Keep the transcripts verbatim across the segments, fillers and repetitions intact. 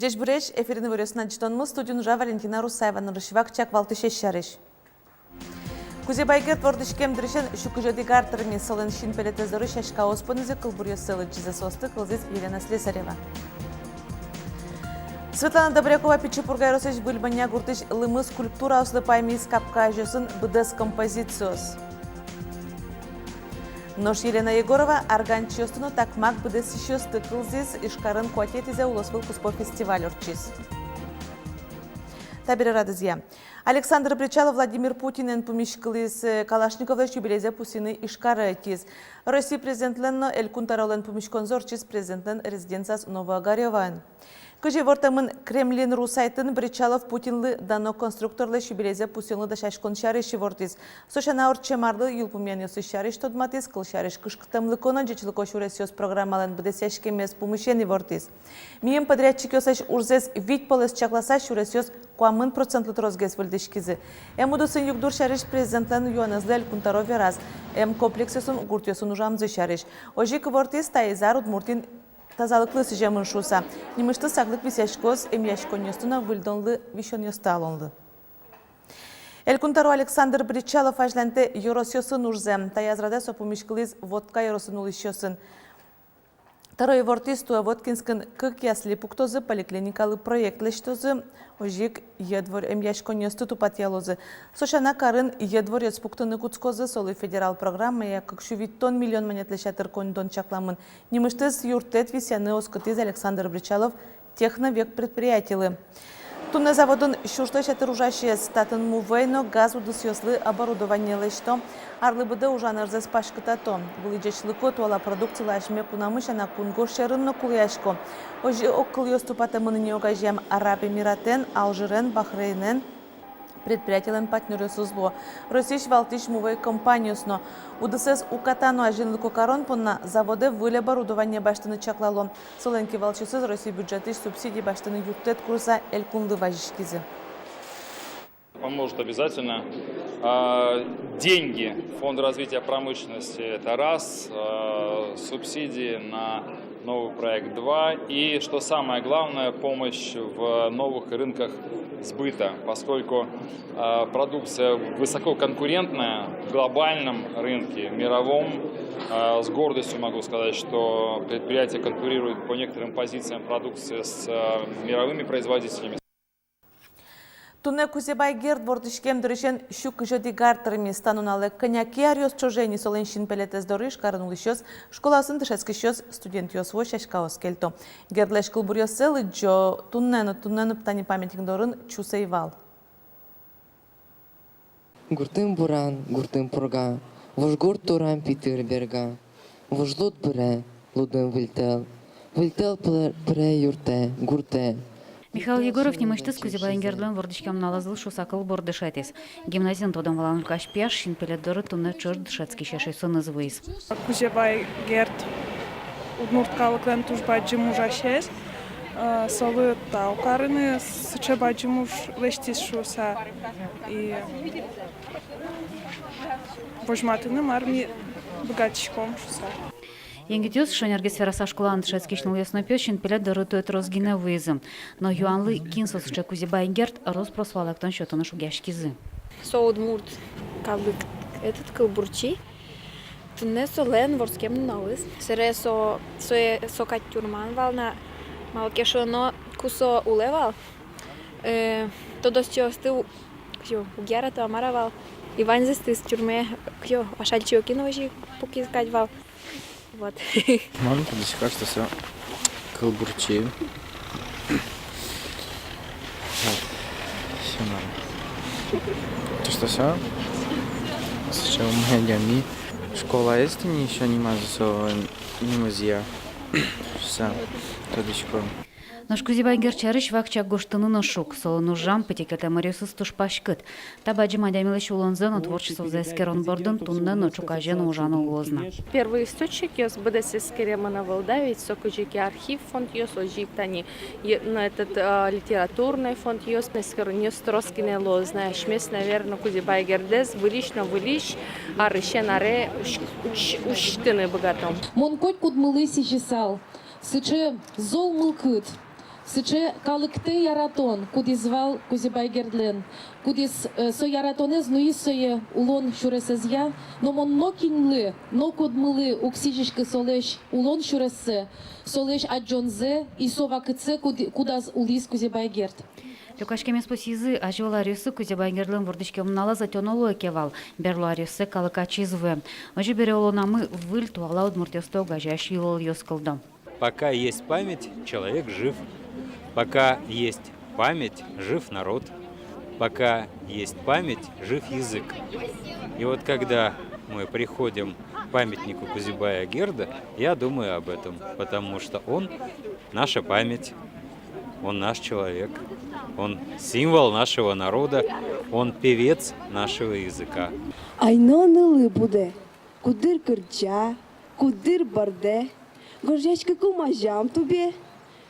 Ӟечбуресь! Эфирын «Иворъёс» но ӝытонмы. Студиын ужа Валентина Русаева. Нырысь вакчияк валтӥсез сярысь. Кузебай Герд вордӥськем дырысен сю кызь одӥг ар тырмиз. Солэн син пелетэз доры сяськаос понӥзы, кылбуръёссэ лыдӟизы. Соосты кылзӥз Елена Слесарева. Светлана Добрякова Пичи Пурга ёросысь Выль Бӧня гуртысь лымы скульптураослы паймиз. Капка азьёсын быдэс композициос. Нош Елена Егорова арганчиосты но такмак быдэсысьёсты кылзӥз. Ижкарын куатетӥзэ улосвылкуспо фестиваль ортчиз. Табере радызъя. Александр Бречалов Владимир Путинэн пумиськылӥз. Калашниковлэсь юбилейзэ пусйыны Ижкаре ӧтиз. Россия президентлэн но Элькун тӧролэн пумиськонзы ортчиз президентлэн резиденцияз Новоогарёвоын. Кызьы ивортэмын Кремлин ру сайтын, Бречалов Путинлы дано конструкторлэсь юбилейзэ пусйонлы дасяськон сярысь ивортӥз. Со сяна, ортчем арлы йылпумъянъёсыз сярысь тодматӥз, кылсярысь, кышкыттэмлыко но ӟечлыко сюресъёс программалэн быдэсъяськемез пумысен ивортӥз. Мимала подрядчикъёслэсь ужзэс вить полэс чакласа, сюресъёс куамын процентлы тросгес выльдӥськизы. Эм удысын югдур сярысь президентлэн юанэзлы Элькун тӧро вераз. Эм комплексъёсын гуртъёсын ужамзы сярысь. Озьы ик ивортӥз, таиз ар Удмуртиын тазалыклы сӥземын шуыса. Нимысьтыз саклык висъяськоз эмъяськонъёсты но выльдонлы висёнъёсты алонлы. Элькун тӧро Александр Бречалов азьланьтэ ёросъёсын ужзэ. Таяз радэ со пумиськылӥз Вотка ёросын улӥсьёсын. Тӧро ивортӥз, туэ Воткинскын кык ясли пуктозы, поликлиникалы проект лэсьтозы, озьы ик йӧ дворъёс, эмъяськонъёсты тупатъялозы. Со сяна, карын йӧ дворъёс пуктыны кутскозы. Солы федерал программая кык сю витьтон миллион манетлэсь ятыр коньдон чакламын. Нимысьтыз юрттэт висъяны оскытӥз Александр Бречалов «Техновек» предприятилы. Туннэ заводын сюрслэсь ятыр ужасез. Татын мувӧй но газ удысъёслы оборудование лэсьто. Арлы быдэ ужан ӧрзэс паськытато. Вылӥ ӟечлыко туала продукцилы асьме кунамы сяна кунгож сьӧрын но кулэясько. Озьы огкылъёс тупатэмын ини огазеям Араб Эмиратэн, Алжирэн, Бахрейнэн. Предприятилэн партнёръёсыз луо Россиысь валтӥсь мувӧй компаниос но. Удысэз уката но азинлыко карон понна заводэ выль оборудование басьтыны чаклало. Солэн кивалтӥсьёсыз Россия бюджетысь субсидий басьтыны юрттэт курыса элькунлы вазиськизы. Поможет обязательно. А, деньги, Фонд развития промышленности, это раз, а, субсидии на новый проект два. И, что самое главное, помощь в новых рынках сбыта, поскольку, а, продукция высококонкурентная в глобальном рынке, мировом. А, с гордостью могу сказать, что предприятие конкурирует по некоторым позициям продукции с, а, мировыми производителями. Туннэ Кузебай Герд вордӥськем дырысен сю кызь одӥг ар тырмиз. Та нуналэ кӧня ке аръёс ӵоже ини солэн синпелетэз доры Ижкарын улӥсьёс, школаосын дышетскисьёс, студентъёс вуо, сяськаос кельто. Гердлэсь кылбуръёссэ лыдӟо туннэ но, туннэ но тани памятник дорын чус ӧй вал. Гуртын буран, гуртын пурга, вуж гурт турам питыр берга. Вуж луд быре, лудын выль тӧл, выль тӧл пыре, пыре юртэ, гуртэ. Михаил Егоров нимысьтыз Кузебай Гердлэн вордӥськем нуналэзлы шуыса кылбур дышетӥз. Гимназиын тодон-валан люкась пияш синпелет доры туннэ ӵош дышетскись эшъёсыныз вуиз. Кузебай Герд удмурт калыклэн туж бадӟым ужасез, э, солы тау карыны, сыӵе бадӟым уж лэсьтӥз шуыса. И возьматыны, мар ми быгатӥськом шуыса. Егитъёс, шонергес вераса, школаын дышетскись нылъёс но пиос синпелет доры туэ трос гинэ вуизы. Но юанлы, кин со сыӵе Кузебай Герд, рос-прос валэктон сётыны шугъяськизы. Со удмурт калык, этот, кылбурчи. Туннэ солэн вордскем нуналыз. Сэре со, сое, со кадь тюрман вал на, малы ке шуоно, ку со улэ вал, э, тодосчиосты у-, кызьы, уг ярато-а, мар-а вал. И ваньзэс тӥз тюрьмае, кызьы, Ашальчи Окино озьы пукиз кадь вал. Вот. Мон тодӥсько, что со кылбурчи. Вот. Всё нормально. То, что со, сыӵе умой адями. Школаез тӥни ещё нимаз со, нимазъя. Со тодӥсько. Нош Кузебай Герд сярысь вакчияк гожтыны но шуг. Солэн ужам пытьыкетэ мыръёсыз туж паськыт. Та бадӟым адямилэсь улонзэ но творчествозэ эскерон бордын туннэ но, ӵуказе но ужано луоз на. Первоисточникъёс быдэс эскеремын ӧвӧл, да, ведь со кызьы ке архив фондъёс, озьы ик тани, е-, но этот, а, литературной фондъёс, эскеронъёс трос гинэ луоз на. Асьмеос, наверно, Кузебай Гердэз выльысь но выльысь, арысен аре усь-, усь-, усьтыны быгатом. Мон котькудмылы сӥзьысал сыӵе зол мылкыд, сыӵе калыктэ яратон, кудӥз вал Кузебай Гердлэн, кудӥз, э, со яратонэз нуиз сое улон сюресэзъя, но мон нокинлы, нокудмылы уг сӥзиськы солэсь улон сюрессэ, солэсь адӟонзэ и со вакытсэ, куд-, кудаз улӥз Кузебай Герд. Люкаськемъёс пусйизы, азьвыл аръёсы Кузебай Гердлэн вордӥськем нуналэз ӧтёно луэ ке вал, берло аръёсы калык ачиз вуэ. Озьы бере, улонамы выль туала удмуртъёсты огазеясь йылолъёс кылдо. Пока есть память, человек жив. Пока есть память, жив народ. Пока есть память, жив язык. И вот когда мы приходим к памятнику Кузебая Герда, я думаю об этом, потому что он наша память, он наш человек, он символ нашего народа, он певец нашего языка. Айно нылы будэ, кудыр кырӟа, кудыр бӧрдэ, гожъяськыку мазям тубе,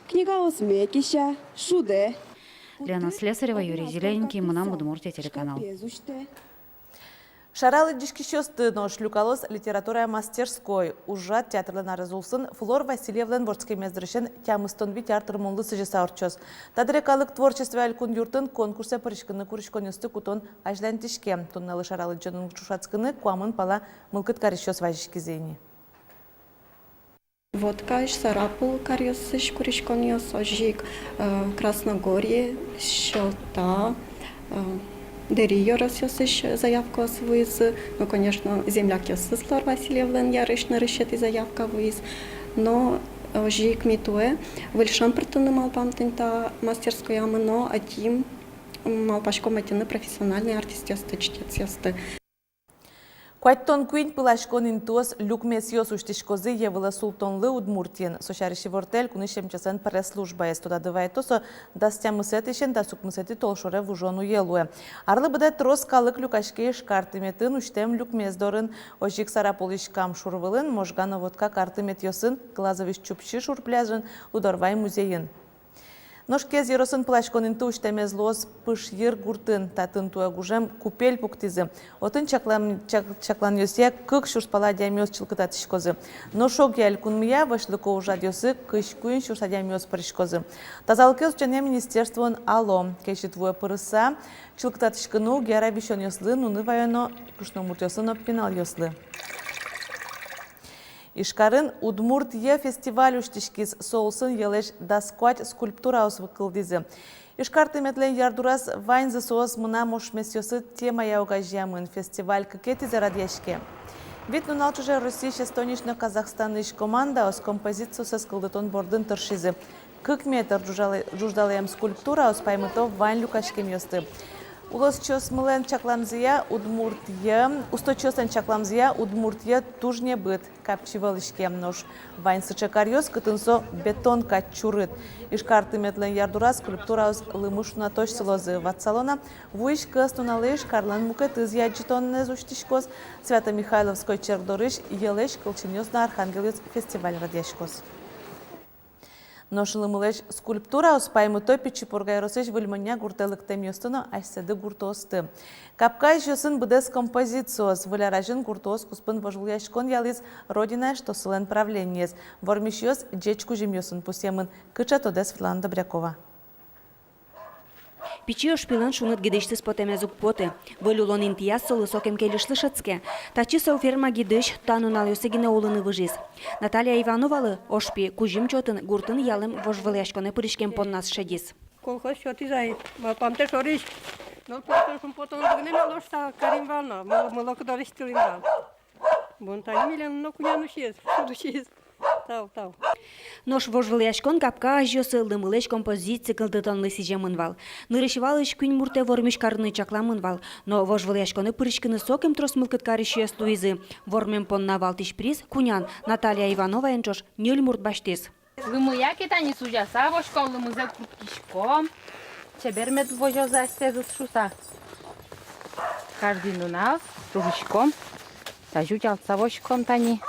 книгаосме кеся, шудэ. Лена Слесарева, Юрий Зелененький, «Мынам Удмуртие» телеканал. Шара лыдӟиськисьёсты нош люкалоз литературая мастерской. Ужрад театрлэн арез улсын Флор Васильевлэн вордскемез дырысен тямыстон вить ар тырмонлы сӥзьыса ортчоз. Та дыре калык творчествоя элькун юртын конкурсэ пыриськыны куриськонъёсты кутон азьланьтӥське. Туннэлы шара лыдӟонын ӵошатскыны куамын пала мылкыд карисьёс вазиськизы ини. Воткаысь, Сарапул каръёсысь куриськонъёс, озьы ик, э, Красногорье, Сьӧлта, э, Дэри ёросъёсысь заявкаос вуизы. Ну, конечно, землякъёсыз Флор Васильевлэн ярысь нырысетӥ заявка вуиз. Но, э, озьы ик ми туэ выль шӧм пыртыны малпам тӥни та мастерскоямы но ӧтим, м, малпаськом ӧтьыны профессиональной артистъёсты, чтецъёсты. Куатьтон куинь пыласькон интыос, люкмесъёс усьтӥськозы йӧ вылэ султонлы Удмуртиын. Со сярысь ивортэ элькунысь эмчиослэн пресс-службаез. Тодады вайытом, со дас тямысэтӥысен дас укмысэтӥ толшоре выжон уе луэ. Арлы быдэ трос калык люкаське Ижкар тыметын усьтэм люкмес дорын. Озьы ик Сарапулысь Кам шур вылын, Можга но Вотка кар тыметъёсын, Глазовысь Чупчи шур пляжын, Удорвай музейын. Нош Кез ёросын пыласькон инты усьтэмез луоз Пышйыр гуртын. Татын туэ гужем купель пуктӥзы. Отын чаклам-, чак-, чакланъёсъя кык сюрс пала адямиос чылкытатӥськозы. Нош огъя элькунмыя вӧсьлыко ужрадъёсы кызь куинь сюрс адямиос пыриськозы. Тазалыкез утчанъя министерствоын ало: кезьыт вуэ пырыса, чылкытатӥськыны уг яра висёнъёслы, нуны ваёно кышномуртъёслы но пиналъёслы. Ижкарын «Удмурт йӧ» фестиваль усьтӥськиз. Со улсын йӧлэсь дас куать скульптураос кылдӥзы. Ижкар тыметлэн ярдураз ваньзы соос «Мынам ошмесъёсы» темая огазеямын. Фестиваль кыкетӥзэ радъяське. Вить нунал ӵоже Россиысь, Эстониысь но Казахстанысь командаос композициоссэс кылдытон бордын тыршизы. Кык метр ӝуждалэ-, ӝуждалэм скульптураос паймыто вань люкаськемъёсты. Улосчиосмылэн чакламзыя, удмурт йӧ, усточиослэн чакламзыя, удмурт йӧ туж небыт, капчи вӧлӥськем, нош вань сыӵе каръёс, кытын со бетон кадь чурыт. Ижкар тыметлэн ярдураз скульптураос лымы шунатозь сылозы. Ватсало на, вуись кӧс нуналэ Ижкарлэн мукетыз адӟытонэз усьтӥськоз. Свято-Михайловской черк дорысь йӧлэсь кылчинъёс но архангелъёс фестиваль радъяськоз. Нош лымылэсь скульптураос паймыто Пичи Пурга ёросысь Выль Монья гуртэ лыктэмъёсты но асьсэды гуртоосты. Капка азьёсын быдэс композициос. Выль ар азьын гуртоос куспын вожвылъяськон ялӥз «Родина» эштосылэн правлениез. Вормисьёс ӟеч кузьымъёсын пусъемын. Кыӵе — тодэ Светлана Добрякова. Пичи ошпилэн шуныт гидысьтыз потэмез уг поты. Выль улон интыяз солы сокем кельышлы шӧдске. Татчы со ферма гидысь та нуналъёсы гинэ улыны выжиз. Наталья Ивановалы ошпи кузьым чотын гуртын ялэм вожвылъяськонэ пыриськем понназ шедиз. Колхоз сётӥз ай, малпамтэ шорысь. Ныл пол тон, шумпотон гинэ мелош та карим вал но, мыло-, мылокыдо вестылӥм вал. Бон тани милемын но кунян усиз, шуд усиз. Тау, тау. Нош вожвылъяськон капка азьёсы лымылэсь композици кылдытонлы сӥземын вал. Нырысь валысь куинь муртэ вормись карыны чакламын вал. Но вожвылъяськонэ пыриськыны сокем трос мылкыд карисьёс луизы. Вормем понна валтӥсь приз кунян Наталья Ивановаен ӵош ньыль мурт басьтӥз. Лымыя ке, тани сузяса возиськом, лымызэ курткиськом. Чебер мед возёзы асьсэзыз шуса. Каждый нунал ӝужиськом. Тазьы утялтыса возиськом тани.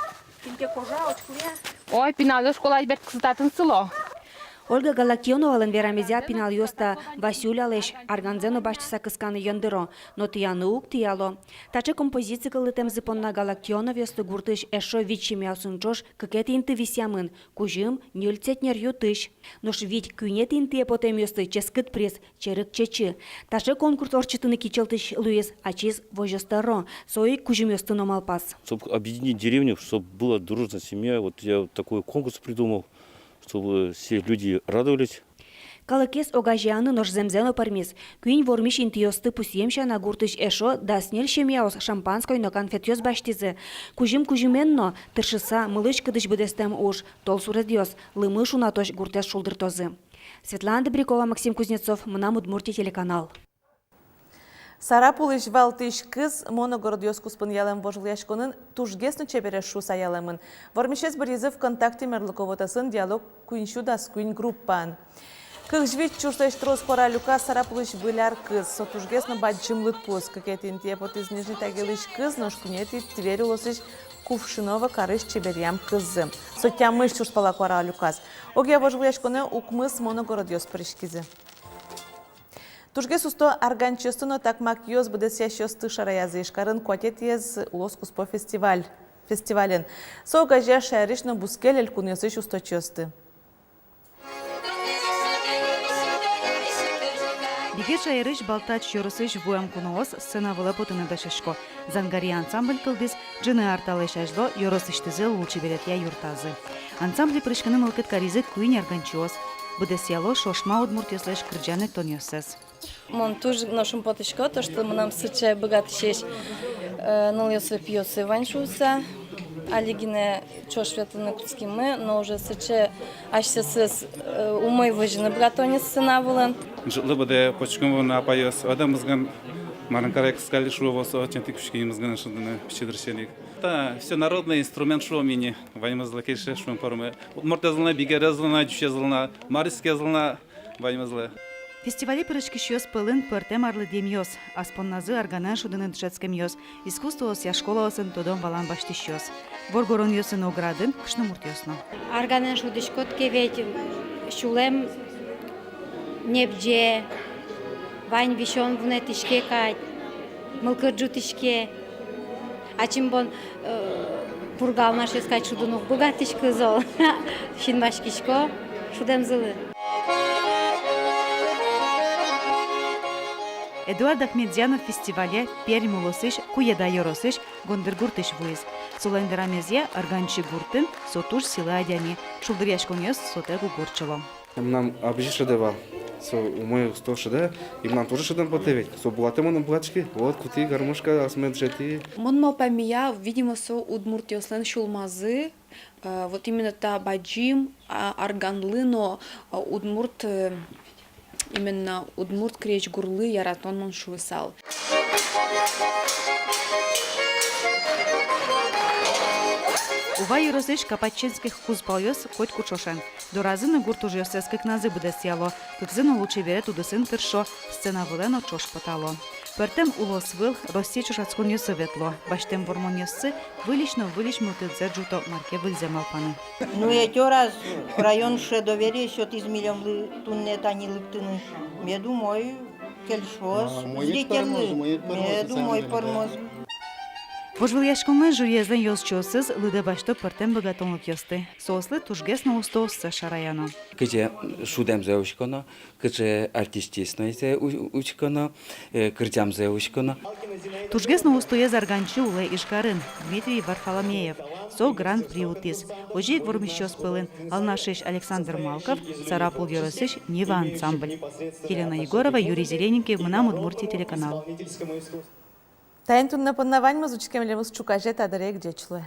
Ой, пиналъёс школаысь бертӥзы татын сыло. Ольга Галактионовалэн верамезъя, пиналъёс та Васюлялэсь арганзэ но басьтыса кысканы ёндыро, но тӥяны уг тӥяло. Таӵе композици кылдытэмзы понна Галактионовъёслы гуртысь эшшо вить семьяосын ӵош кыкетӥ инты висъямын, кузьым ньыль центнер ю-тысь. Нош вить-куинетӥ интые потэмъёслы ческыт приз — черык чечы. Таӵе конкурс ортчытыны кичӧлтӥсь луиз ачиз Возёс тӧро, со ик кузьымъёсты но малпаз. Чтоб объединить деревню, чтоб была дружная семья, вот я вот такой конкурс придумал, чтобы все люди радовались. Калыкез огазеяны нош зэмзэ но пӧрмиз. Куинь вормись интыосты пусъем сяна, гуртысь эшшо дас ньыль семьяос шампанской но конфетъёс басьтӥзы. Кузьым кузьымен но, тыршыса, мылысь-кыдысь быдэстэм уж, толсуредъёс лымы шунатозь гуртэз шулдыртозы. Светлана Добрякова, Максим Кузнецов, «Мынам Удмуртие» телеканал. Сарапулысь валтӥсь кыз моногородъёс куспын ялэм вожвылъяськонын тужгес но чеберез шуыса ялэмын. Вормисез быръизы ВКонтакте мерлыко вотэсын «Диалог куинь сю дас куинь» группаын. Кызь вить сюрслэсь трос куара люказ Сарапулысь Быляр кыз. Со тужгес но бадӟым лыдпус. Кыкетӥ интые потӥз Нижний Тагилысь кыз, нош куинетӥ Тверь улосысь Кувшиново карысь чеберъям кыззы. Со тямыс сюрс пала куара люказ. Огъя вожвылъяськонэ укмыс моногородъёс пыриськизы. Тужгес усто арганчиосты но такмакъёс быдэсъясьёсты шараязы. Ижкарын куатетӥез улос куспо фестиваль, фестивальын. Со огазея шаерысь но бускель элькунъёсысь усточиосты. Бигер шаерысь Балтач ёросысь вуэм куноос сцена вылэ потыны дасясько. «Зангари» ансамбль кылдӥз ӝыны ар талэсь азьло ёросысьтызы лулчеберетъя юртазы. Ансамбле пыриськыны мылкыд каризы куинь арганчиос. Быдэсъяло шошма удмуртъёслэсь кырӟан-эктонъёссэс. Мон туж но шумпотӥсько, то что мынам сыӵе быгатӥсесь, э, нылъёсы, пиосы вань шуыса. Али гинэ ӵош ветлыны кутскимы, но уже сыӵе асьсэос, э, умой возьыны быгато ни сцена вылын. Ӝытлы быдэ почком вуны апайёс, одӥгмыз гинэ марым карай кыскалэ шуо, восо, ченти кучкимыз гинэ шудыны пичи дырысеник. Та всё народный инструмент шуом ини, ваньмызлы кельше шуом пӧрме. Удмуртэзлы но, бигерезлы но, ӟучезлы но, марийскезлы но, ваньмызлы. Фестивале пыриськисьёс пӧлын пӧртэм арлыдъемъёс, ас понназы арганэн шудыны дышетскемъёс, искусствоосъя школаосын тодон-валан басьтӥсьёс. Воргоронъёсын ог радын кышномуртъёс но. Арганэн шудӥськод ке ведь, сюлэм небӟе, вань висён вунэтӥське кадь, мылкыд ӝутӥське. Ачим бон, э, пургал на шуыса кадь шудыны уг быгатӥськы зол. Синмаськисько шудэмзылы. Эдуард Ахметзянов фестивале Пермь улосысь Куеда ёросысь Гондыр гуртысь вуиз. Солэн верамезъя, арганчи гуртын со туж сӥлы адями, шулдыръяськонъёс сотэк уг ортчыло. Мынам абызи шӧдэ вал. Со умой, усто шӧдэ, и мынам тоже шӧдэ потэ ведь. Со быгатэ, мон но быгатӥсько. Вот кутӥ гармошка, асме дышетӥ. Мон малпамея, видимо, со удмуртъёслэн сюлмазы, э, вот именно та бадӟым, а, арганлы но, а, удмурт, э, именно удмурт крезьгурлы яратон, мон шуысал. Ува ёросысь Копачинских кузпалъёс котьку ӵошен. Доразы но гурт ужъёссэс кыкназы быдэсъяло, кыкзы но лулчеберет удысын тыршо, сцена вылэ но ӵош потало. Пӧртэм улосвыл, Россия ӵошатсконъёсы ветло, басьтэм вормонъёссы выльысь но выльысь мылкыдзэ ӝуто, мар ке выльзэ малпаны. Ну, ӧтё раз район шуэ, доверие сётӥз милемлы туннэ тани лыктыны. Мед умой кельшоз, а, умоед зрительлы, пӧрмоз, умоед пӧрмоз, мед умой пӧрмоз. Вожвылъяськонлэн жюриезлэн ёзчиосыз лыдэ басьто пӧртэм быгатонлыкъёсты. Соослы тужгес но устооссэ шараяно. Кыӵе шудэмзэ учконо, кыӵе артистъёсызэ у-, учконо, э, кырӟамзэ учконо. Тужгес но устоез арганчи улэ Ижкарын, Дмитрий Варфоломеев. Со гран-при утӥз. Озьы ик вормисьёс пӧлын Алнашысь Александр Малков, Сарапул ёросысь «Нива» ансамбль. Елена Егорова, Юрий Зелененький, «Мынам Удмуртие» телеканал. Таин туннэ понна ваньмыз. Учке милемыз ӵуказе та дыре ик. Ӟеч луэ.